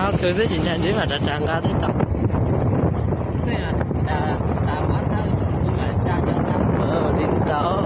Khwv xwb tsis ntshai, ntshe mam rav rav nqa thiab tau. Li tau.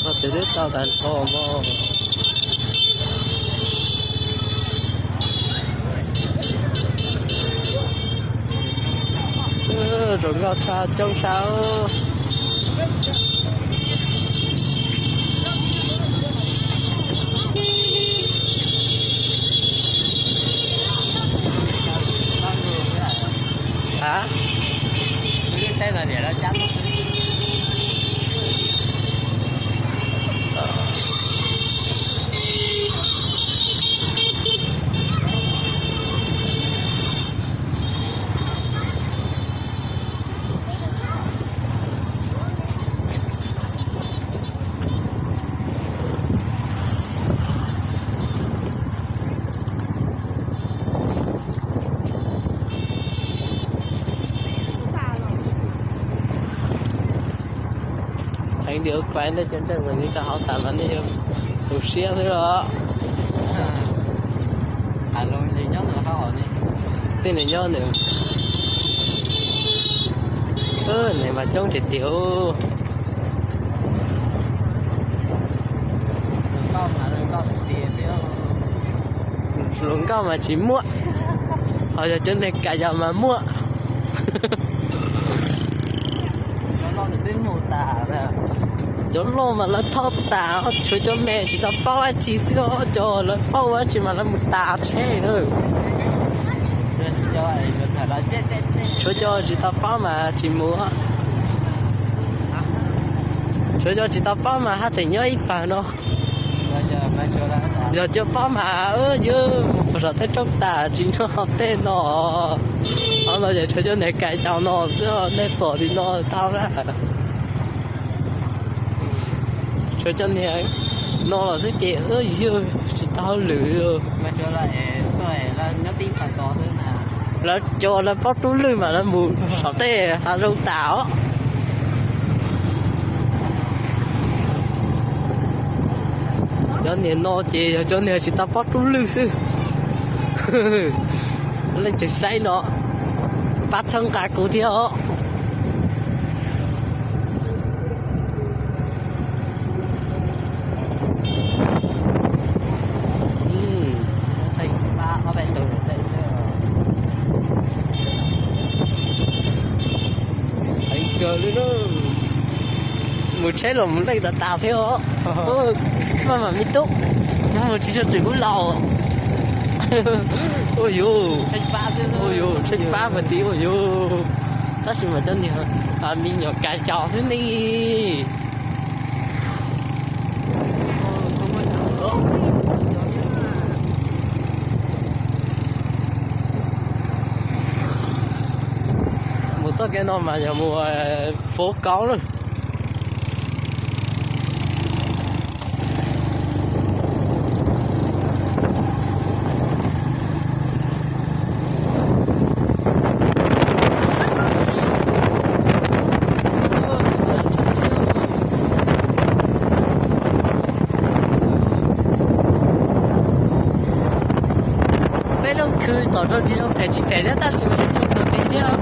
Qhov twg twb tau tag nrho mog. Zoo nkauj tshaj, coob tshaj. Hả? Heev tiag, kuv ntej cov nreej mas nws rau hauv tas mas nej yuav tu siab xwb los. Xij nws nyob ntawm, nws mas coob tiag tiag. Hluas nkauj mas tsis muaj, ho yog cov neeg kais yos mas muaj. Cov loj mas lawv thauj tas, tshuav cov me tsis tau paub dab tsi xwb, cov lawv paub dab tsi mas lawv mus tas tsheb na. Tshuav cov tsis tau paub mas tsis mus. Tshuav cov tsis tau paub mas haj tseem nyob ib pawg no. Yog cov paub mas ywg mus puag saum tej roob tas tsis nyob tej no. Qhov no ces tshuav cov niag kais caus no xwb, nej pom li no tau na. Tshuav cov niag no los xwb ces ywg tsis tau hauj lwm. Lawv cov lawv paub tub lwj mas lawv mus saum tej hav zoov tas os. Cov niag no ces yog cov niag tsis tau paub tub lwj xwb. Leej twg saib no pab txhawb nqa kuv thiab os. Heev kawg li na. Mus tsheb los mus leej tas tas thiab os. Maj mam me tub, mus tsis tshua txwm kuv laus. Ua yuv, ua yuv, tsheb pab mas ti ua yuv. Tab sis mas cov niag me nyuam kais caus xwb ne. Mus txoj kev no mas yog mus Fov Kauv lawm. Peb lub khw tom rau tsis zoo them tsis them thiab tab sis mas zoo kawg li thiab.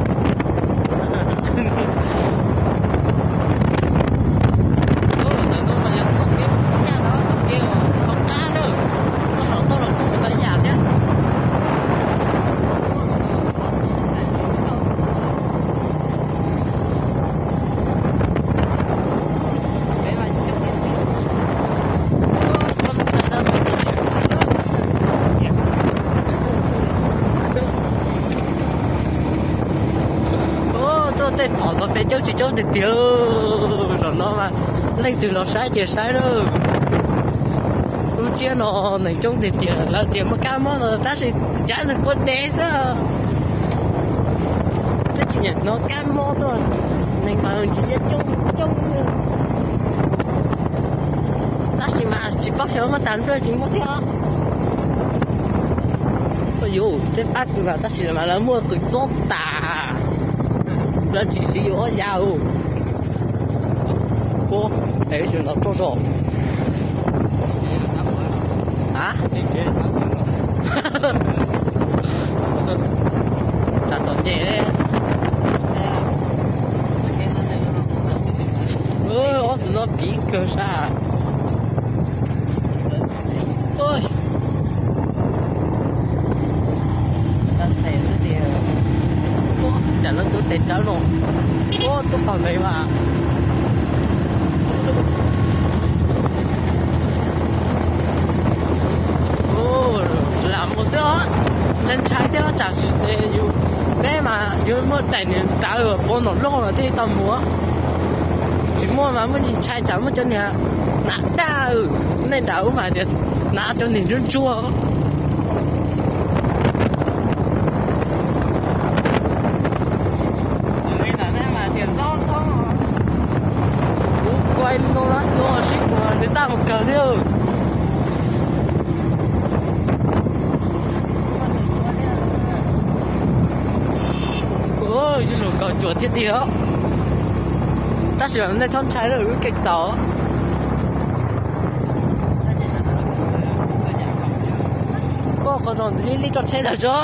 Ntawm no mas yog txoj kev nyaj no, txoj kev uas hauv qab na, txoj hauv toj los kuj mus tau ib yam thiab. Tej phom tau peb coob tsis coob tiag tiag. Zaum no mas leej twg los saib ces saib lawm. Lub tsiab no neeg coob tiag tiag, lawv tias muaj kab mob no tab sis cov neeg quav dev xwb. Twb tsis nyiam hnov kab mob tuaj, neeg mas ntsis coob coob. Tab sis mas tsis paub xyov muaj tag nrho tsis muaj thiab. Yuav tej pab kws mas tab sis mas lawv muaj qws txob tas, lawv tsis siv yus ob yav. Ua, es sim no roj zog. A, tsam tom ntej. Ob tug no piv kawg sab. Tsam lawv tus tes rawv no, ua tub qaug ntev mas. Lam mus xwb os, ntshai ntshai thiab tsam sim yus, peb mas yus muaj daim niag ntawv pov nom loj los thiaj tau mus. Tsis muaj mas muaj ntshai tsam muaj cov niag hnav daj, nej nram ub mas tias hnav cov niag ntsuab ntsuab. Kuv kuaj no sib puag nws txaj mus kawg thiab. Yus lug kaus cuam tiag tiag, tab sis nej txhob ntshai lawm lub kev txaus. Koj qhov no ntws ib lib roj tsheb ntag tso.